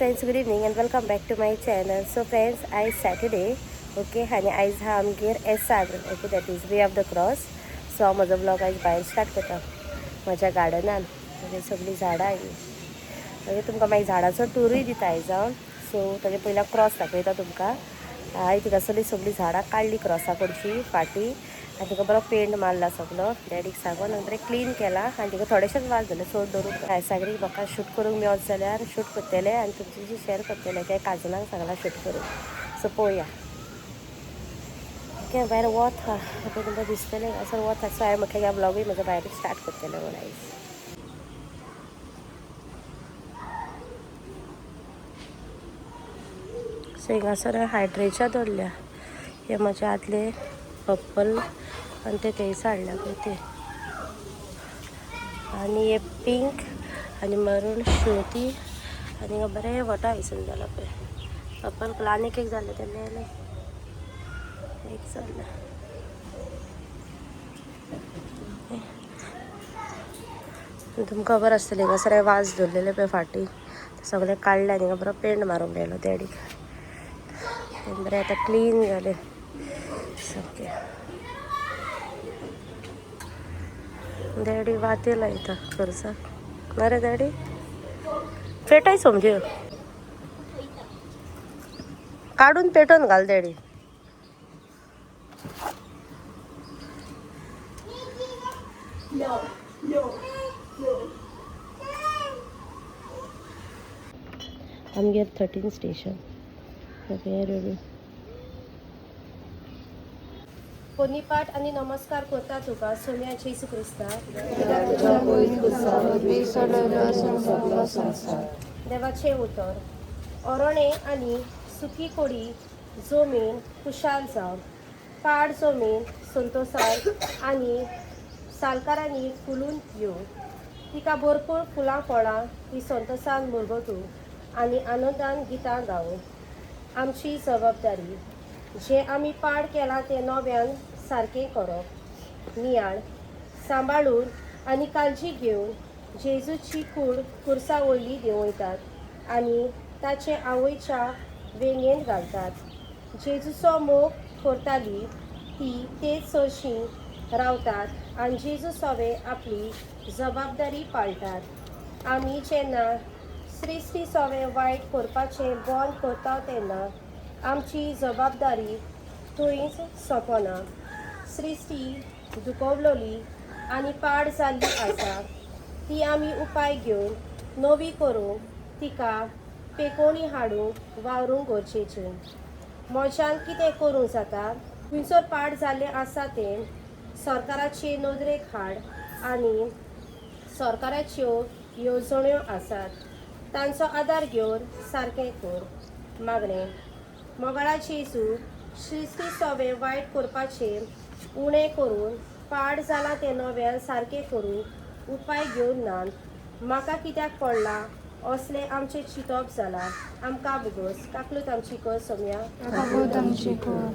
Friends, good evening and welcome back to my channel. So friends, आयज Saturday, okay, आनी आयज हा आमगेर एसाग्र, okay, that is way of the cross. So हांव म्हजो ब्लॉग आयज भायर स्टार्ट करता म्हज्या गार्डनान. म्हणजे सगळीं झाडां आयली. मागीर तुमकां मागीर झाडाचो टुरूय दिता आयज हांव. सो ताजे पयलीं हांव क्रॉस दाखयता तुमकां. हांवें थिंगासरली सगळीं झाडां काडली क्रॉसा कडची फाटीं आनी तिका बरो पेंट मारला सगलो डॅडीक सांगून आनी बरें क्लीन केला आनी तिका थोडेशेंच वाज जालें, चड दवरूंक. आयसागरीक म्हाका शूट करूंक मेळत जाल्यार शूट करतलें आनी तुमचे शेअर करतलें. काय काजनाक सांगलां शूट करूंक. सो पळोवया. ओके, भायर वत आहा, पळय तुमकां दिसतलें हांगासर वत आसा. सो हांवें म्हटलें ह्या ब्लॉगूय म्हजो भायरूच स्टार्ट करतलें म्हूण आयज. सो हिंगासर हायड्रेच्या दवरल्या. हे म्हजे आदले पर्पल आनी ते थंयस हाडल्या पळय ते, आनी हे पिंक आनी मरून शेवती आनी हिंगा बरें वटा हांयसून जाला पळय पर्पल कलर. आनी एक एक जालें तें मेलें, एक जालें. तुमकां खबर आसतली हांगासर हांवें वाज दवरलेले पळय फाटीं, ते सगळे काडले आनी हिंगा बरो पेंट मारूंक लायलो डॅडीक. बरें आतां क्लीन जालें सामकें. डॅडी वाती लायता करसाक. ना रे डॅडी, पेटय समज्यो काडून पेटोवन घाल डॅडी. आमगेर 13 स्टेशन. Okay, ready. कोनीपाठ आनी नमस्कार करता तुका सोम्या जेजू क्रिस्ता. देवाचें उतर. ओरोणे आनी सुकी कोडी जमीन खुशाल जावं, पाड जमीन संतोसान आनी सालकारांनी फुलून येवं. तिका भरपूर फुलां फळां, ती संतोसान मुरगटूं आनी आनंदान गितां गावूं. आमची जबाबदारी, जें आमी पाड केलां तें नव्यान सारकें करप. नियाळ सांबाळून आनी काळजी घेवन जेजूची कूड खुर्सा वयली देंवयतात आनी ताचे आवयच्या वेंगेंत घालतात. जेजूचो मोग करताली ती तेच सरशीं रावतात आनी जेजू सोवे आपली जबाबदारी पाळटात. आमी जेन्ना सृश्टी सोवे वायट करपाचें बंद करता तेन्ना आमची जबाबदारी थंयच सोंपना. सृश्टी दुखवलोली आनी पाड जाल्ली आसा ती आमी उपाय घेवन नवी करूंक, तिका पेकोवणी हाडूंक वावरूंक गरजेचें. म्हज्यान कितें करूंक जाता? खंयसर पाड जाल्लें आसा तें सरकाराचे नदरेक हाड आनी सरकाराच्यो येवजण्यो आसात तांचो आदार घेवन सारकें कर. मागणें. मोगाळा जेजू, सृश्टी सोवें वायट करपाचें उणें करून पाड जालां तें नव्यान सारकें करूंक उपाय घेवन नात म्हाका कित्याक पडलां असलें आमचें चिंतप जालां. आमकां भोगोस. काकलूत आमची कर सोम्या. काकूत आमची कर.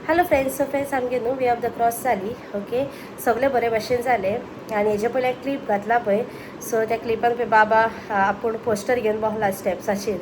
हॅलो फ्रेंड्स, सो फ्रेंड्स, आमगे न्हू वे ऑफ the cross जाली. ओके, सगळें बरे भशेन जालें आनी हेजे पयलीं एक क्लिप घातला पळय. सो त्या क्लिपान पळय बाबा आपूण पोस्टर घेवन बसला स्टेप्साचेर.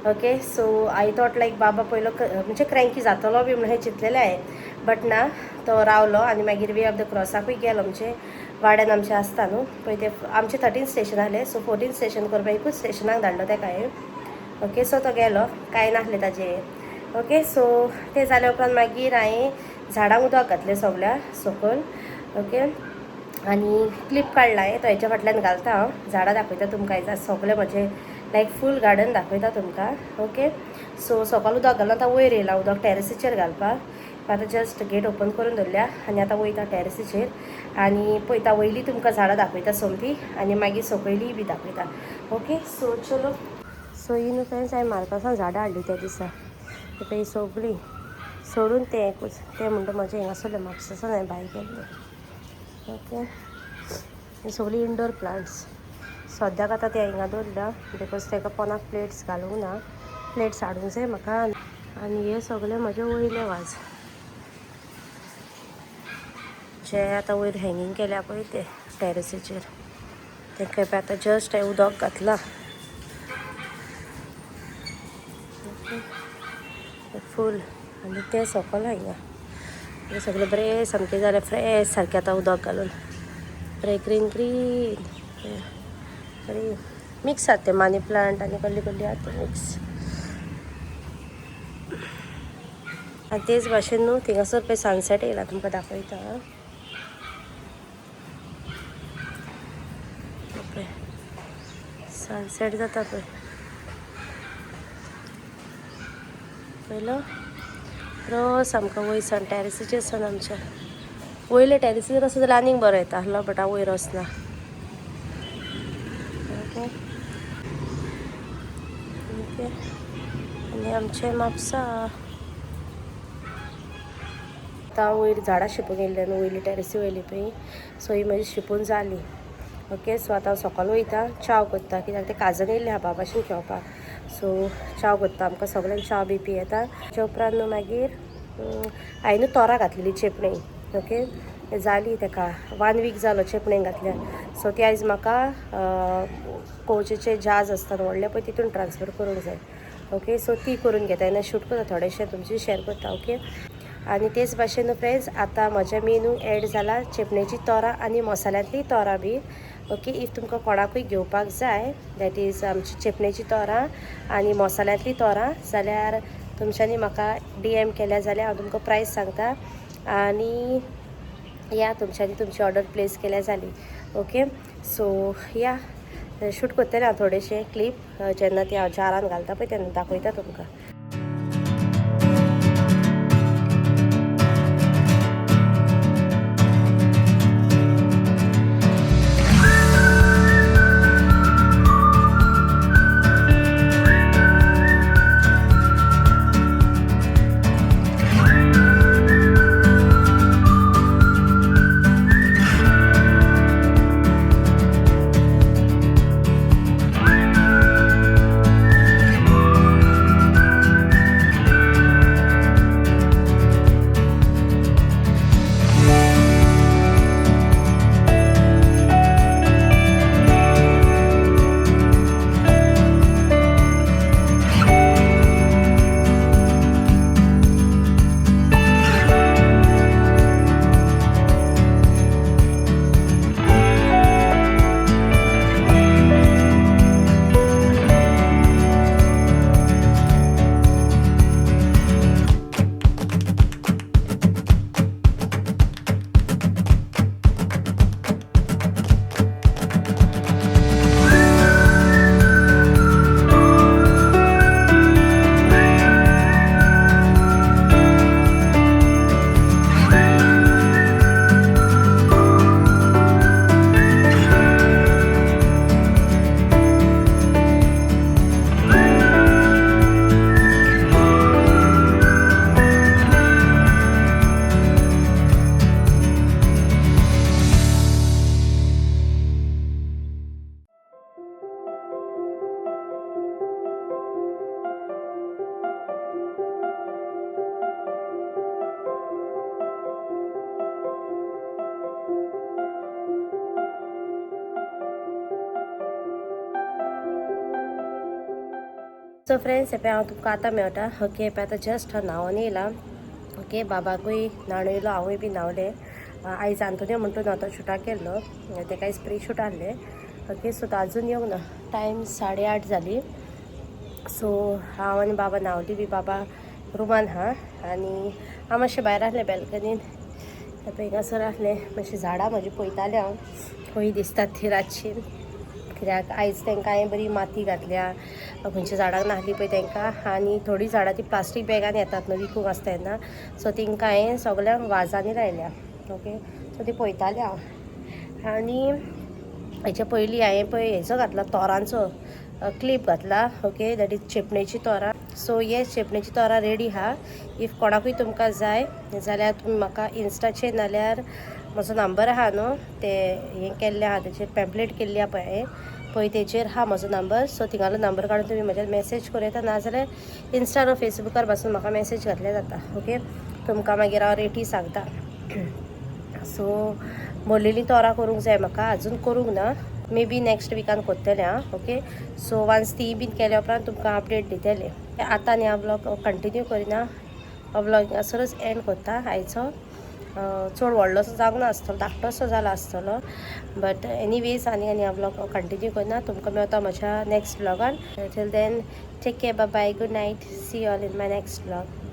Okay, so I thought like बाबा पयलो म्हणजे क्रँकी जातलो बी म्हणून हें चिंतलेलें हांवें, बट ना, तो रावलो आनी मागीर वे ऑफ the क्रॉसाकूय गेलो. म्हणजे वाड्यान आमचें आसता न्हू पळय ते, आमचें 13 स्टेशन आहलें, सो 14 स्टेशन करपाक एकूच स्टेशनाक धाडलो तेका हांवें. ओके, सो तो गेलो, कांय नासलें ताजें. ओके, सो तें जाल्या उपरांत मागीर हांवें झाडांक उदक घातलें सगल्या सकयल. ओके, आनी क्लिप काडला हांवें, तो हेच्या फाटल्यान घालता हांव. झाडां दाखयता तुमकां आयज सगळें, म्हजें लायक फूल गार्डन दाखयता तुमकां. ओके, सो सकयल उदक घालून आतां वयर येयलां उदक टॅरसीचेर घालपाक. आतां जस्ट गेट ओपन करून दवरल्या आनी आतां वयता टॅरसीचेर आनी पळयता वयली तुमकां झाडां दाखयता सोमती आनी मागीर सकयलीय बी दाखयता. ओके, सो चलो. सो ही न्हू फ्रेंड्स हांवें मार्गासान झाडां हाडली त्या दिसा, पळय सगळीं सोडून तें एकूच तें म्हणटा म्हजें हिंगासरलें म्हापसासान हांवें बाय केल्लें. ओके, ही सगळीं इंडोर प्लांट्स सद्याक आतां तें हिंगा दवरला because ताका पोनाक प्लेट्स घालूंक ना, प्लेट्स हाडूंक जाय म्हाका. आनी हे सगळे म्हजे वयले वाज जे आतां वयर हँगींग केल्या पळय ते टॅरसीचेर, तेंका पळय आतां जस्ट हांवें उदक घातलां. फूल आनी तें सकल हिंगा हें सगळें बरें सामकें जालें फ्रेश सारकें आतां उदक घालून बरें ग्रीन ग्रीन बरें मिक्स आसा तें मनी प्लांट आनी कसली कसली आसा तें मिक्स. आनी तेच भाशेन न्हू थिंगासर पळय सनसेट येयला तुमकां दाखयता. पळय सनसेट जाता पळय, पयलो बरो सामको वयर सान टॅरसीचेर सान आमच्या वयले टॅरसीचेर आसा जाल्यार आनीक बरो येता आसलो, बट हांव वयर वचना. ओके ओके, आनी आमचें म्हापसा आतां वयर झाडां शिंपूंक येयल्ले न्हू वयली टॅरसी वयली पळय, सो ही म्हजी शिंपून जाली. ओके, सो आतां हांव सकयल वयता च्याव करता, कित्याक ते काजन येयल्ले आहा बाबाशीन खेळपाक. सो च्याव करता, आमकां सगळ्यांक च्याव बी पियेता. ताच्या उपरांत न्हू मागीर हांवें न्हू तोरां घातलेली चेपणेक. ओके, जाली ताका 1 वीक जालो चेपणेक घातल्या. सो ती आयज म्हाका कोचेचे जाज आसतात व्हडले पळय तितून ट्रान्सफर करूंक जाय. ओके, सो ती करून घेता तेन्ना शूट करता थोडेशें तुमचे शेअर करता. ओके, आनी तेच भाशेन फ्रेंड्स आतां म्हज्या मेनू एड जाला चेपणेची तोरां आनी मसाल्यांतली तोरां बी. ओके, if तुमकां कोणाकूय घेवपाक जाय that is आमची चेपणेची तोरां आनी मसाल्यांतली तोरां जाल्यार तुमच्यांनी म्हाका DM केल्या जाल्यार हांव तुमकां प्रायस सांगता आनी या तुमच्यांनी तुमची ऑर्डर प्लेस केल्या जाली. ओके, सो या शूट करतलें हांव थोडेशें क्लिप जेन्ना ती हांव जारान घालता पळय तेन्ना दाखयता तुमकां. सो फ्रेंड्स हे पळय हांव तुमकां आतां मेळटा. ओके, पळय आतां जस्ट हांव न्हांवन येयलां. ओके, बाबाकूय न्हाण येयलो, हांवूय बी न्हांवलें. आयज आंतोनियो म्हणटा न्हू तो शुटाक गेल्लो, तेका आयज प्री शूट आहलें. ओके, सो तो आजून येवंक ना, टायम 8:30 जाली. सो हांव आनी बाबा न्हांवली बी, बाबा रुमान हा आनी हांव मातशें भायर आहलें बॅल्कनीन. पळय हिंगासर आहलें, मातशीं झाडां म्हजी पळयतालें हांव खंय दिसतात ती रातची, कित्याक आयज तांकां हांवें बरी माती घातल्या, खंयच्या झाडांक नासली पळय तांकां. आनी थोडीं झाडां ती प्लास्टीक बॅगान येतात न्हू विकूंक आसता तेन्ना, सो तांकां हांवें सगळ्यांक वाजांनी लायल्या. ओके, सो ती पळयतालें हांव. आनी हेच्या पयलीं हांवें पळय हेचो घातला तोरांचो, क्लिप घातला. ओके, that is चेपणेची तोरां. सो हे चेपणेची तोरां रेडी आहा. If कोणाकूय तुमकां जाय जाल्यार तुमी म्हाका इन्स्टाचेर नाल्यार म्हजो नंबर आहा न्हू, ते हें केल्लें आहा, तेचेर पेम्पलेट केल्ली आहा पळय हांवें, पळय तेचेर आहा म्हजो नंबर. सो थिंगालो नंबर काडून तुमी म्हजेर मॅसेज करूं येता, नाजाल्यार इन्स्टा नो फेसबुकार पासून म्हाका मॅसेज घातल्यार जाता. ओके, तुमकां मागीर हांव रेटी सांगता. सो भरलेलीं तोरां करूंक जाय म्हाका, अजून करूंक ना. मे बी नेक्स्ट विकान करतलें आं. ओके, सो वन्स ती बीन केल्या उपरांत तुमकां अपडेट दितलें. आतां आनी हांव ब्लॉग कंटिन्यू करिना, हो ब्लॉग हांगासरच एंड करता आयचो. चड व्हडलोसो जावंक नासतलो, धाकटोसो जाला आसतलो, बट एनीवेज आनी आनी हांव ब्लॉग कंटिन्यू करना. तुमकां मेळटा म्हज्या next ब्लॉगान. Till then, take care, bye, good night, see all in my next vlog.